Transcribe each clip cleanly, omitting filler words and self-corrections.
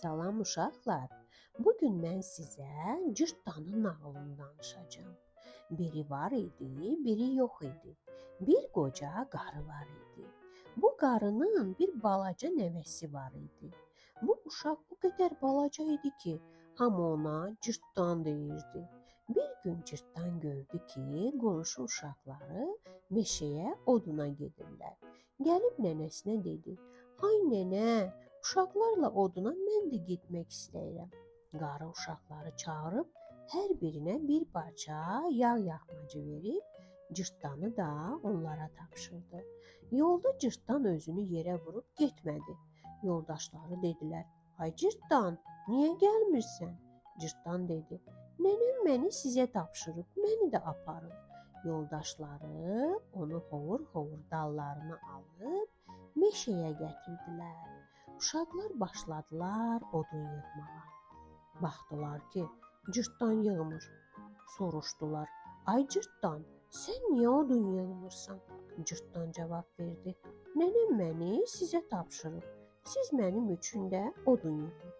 Salam uşaqlar. Bu gün mən sizə cırtdanın nağılını danışacağam. Biri var idi, biri yox idi. Bir qoca qarı var idi. Bu qarının bir balaca nəvəsi var idi. Bu uşaq o qədər balaca idi ki, hamı ona cırtdan deyirdi. Bir gün cırtdan gördü ki, qonşu uşaqları meşəyə oduna gedirlər. Gəlib nənəsinə dedi: "Ay nənə, uşaqlarla oduna mən də getmək istəyirəm." Qarı uşaqları çağırıb hər birinə bir parça yağ yaxmacı verib cırtdanı da onlara tapşırdı. Yolda cırtdan özünü yerə vurub getmədi. Yoldaşları dedilər: "Ay cırtdan, niyə gəlmirsən?" Cırtdan dedi: "Nənəm məni sizə tapşırıb, məni də aparın." Yoldaşları onu hovur-hovur dallarına alıb meşəyə gətirdilər. Uşaqlar başladılar odun yığmağa. Baxdılar ki, cırtdan yığmır. Soruşdular: "Ay cırtdan, sən niyə odun yığmırsan?" Cırtdan cavab verdi: "Nənəm məni sizə tapşırıb. Siz mənim üçün də odun yığın."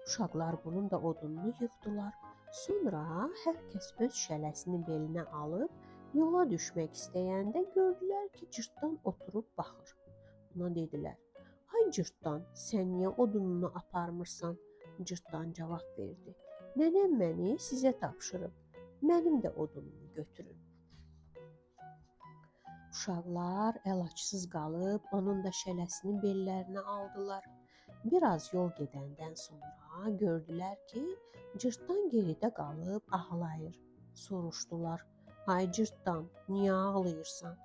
Uşaqlar bunun da odununu yığdılar. Sonra hər kəs öz şələsini belinə alıb yola düşmək istəyəndə gördülər ki, cırtdan oturub baxır. Ona dedilər: "Ay cırtdan, sən niyə odununu aparmırsan?" Cırtdan cavab verdi: "Nənəm məni sizə tapşırıb. Mənim də odunumu götürün." Uşaqlar əlacsız qalıb onun da şələsini bellərinə aldılar. Biraz yol gedəndən sonra gördülər ki, cırtdan geridə qalıb ağlayır. Soruşdular: "Ay cırtdan, niyə ağlayırsan?"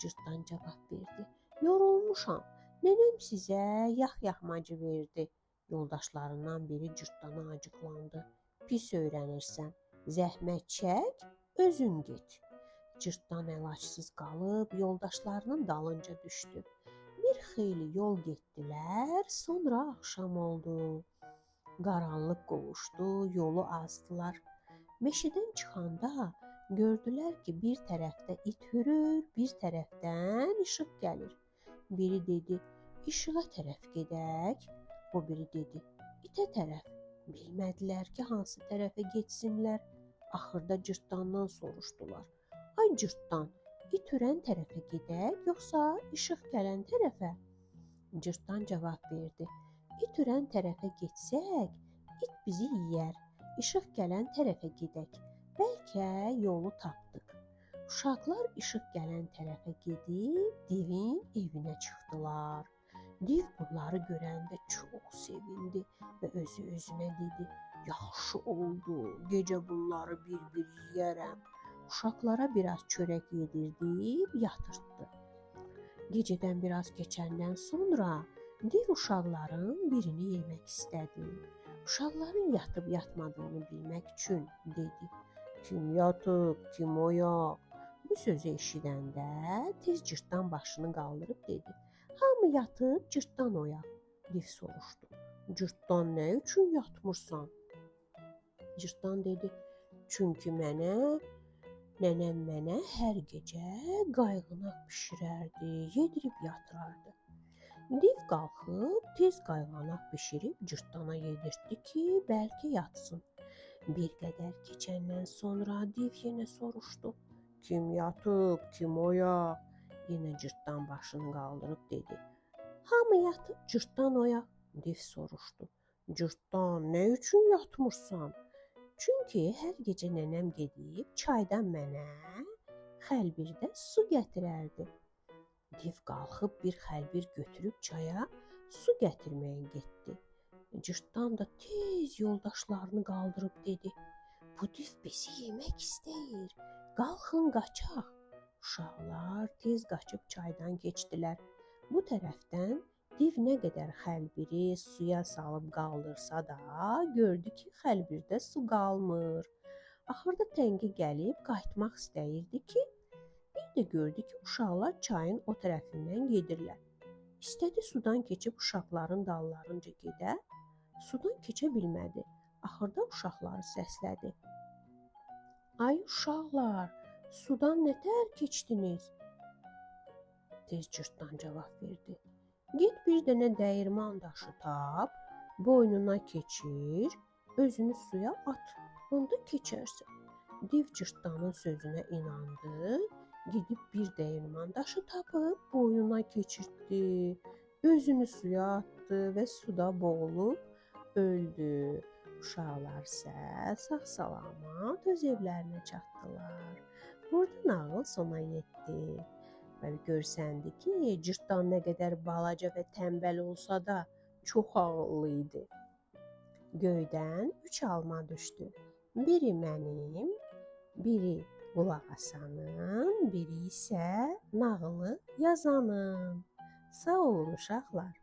Cırtdan cavab verdi: "Yorulmuşam. Nənəm sizə yağ yaxmacı verdi." Yoldaşlarından biri cırtdana acıqlandı: "Pis öyrənirsən. Zəhmət çək, özün get." Cırtdan əlacsız qalıb yoldaşlarının dalınca düşdü. Bir xeyli yol getdilər, sonra axşam oldu. Qaranlıq qovuşdu, yolu azdılar. Meşədən çıxanda gördülər ki, bir tərəfdə it hürür, bir tərəfdən işıq gəlir. Biri dedi: "İşığa tərəf gedək." O biri dedi: "İtə tərəf." Bilmədilər ki, hansı tərəfə getsinlər. Axırda cırtdandan soruşdular: "Ay cırtdan, it hürən tərəfə gedək, yoxsa işıq gələn tərəfə?" Cırtdan cavab verdi: "İt hürən tərəfə getsək, it bizi yeyər. İşıq gələn tərəfə gedək. Bəlkə yolu tapdıq." Uşaqlar işıq gələn tərəfə gedib divin evinə çıxdılar. Div bunları görəndə çox sevindi və özü-özünə dedi: "Yaxşı oldu, gecə bunları bir-bir yeyərəm." Uşaqlara biraz çörək yedirdib yatırtdı. Gecədən biraz keçəndən sonra div uşaqların birini yemək istədi. Uşaqların yatıb yatmadığını bilmək üçün dedi: "Kim yatıb, kim oyaq?" Bu sözü eşidəndə tez cırtdan başını qaldırıb dedi: "Hamı yatıb, cırtdan oyaq." Div soruşdu: "Cırtdan, nə üçün yatmırsan?" Cırtdan dedi: "Çünki nənəm mənə hər gecə qayğanaq bişirərdi, yedirib yatırardı." Div qalxıb tez qayğanaq bişirib cırtdana yedirtdi ki, bəlkə yatsın. Bir qədər keçəndən sonra div yenə soruşdu: "Kim yatıb, kim oyaq?" Yenə cırtdan başını qaldırıb dedi: "Hamı yatıb, cırtdan oyaq." Div soruşdu: "Cırtdan, nə üçün yatmırsan?" "Çünki hər gecə nənəm gedib çaydan mənə xəlbirdə su gətirərdi." Div qalxıb bir xəlbir götürüb çaya su gətirməyə getdi. Cırtdan da tez yoldaşlarını qaldırıb dedi: "Bu div bizi yemək istəyir. Qalxın qaçaq." Uşaqlar tez qaçıb çaydan keçdilər. Bu tərəfdən div nə qədər xəlbiri suya salıb qaldırsa da, gördü ki, xəlbirdə su qalmır. Axırda təngi gəlib qayıtmaq istəyirdi ki, bir də gördü ki, uşaqlar çayın o tərəfindən gedirlər. İstədi sudan keçib uşaqların dallarınca gedə, sudan keçə bilmədi. Axırda uşaqları səslədi: "Ay uşaqlar, sudan nətər keçdiniz?" Tez cırtdan cavab verdi: "Get bir dənə dəyirman daşı tap, Boynuna keçir, özünü suya at. Onda keçərsən. Div cırtdanın sözünə inandı, gedib bir dəyirman daşı tapıb boynuna keçirtdi. Özünü suya atdı və suda boğulub öldü. Uşaqlar isə sağ-salamat öz evlərinə çatdılar. Burada nağıl sona yetdi. Və görsəndi ki, cırtdan nə qədər balaca və tənbəl olsa da çox ağıllı idi. Göydən üç alma düşdü. Biri mənim, biri qulaq asanın, biri isə nağılı yazanın. Sağ olun uşaqlar.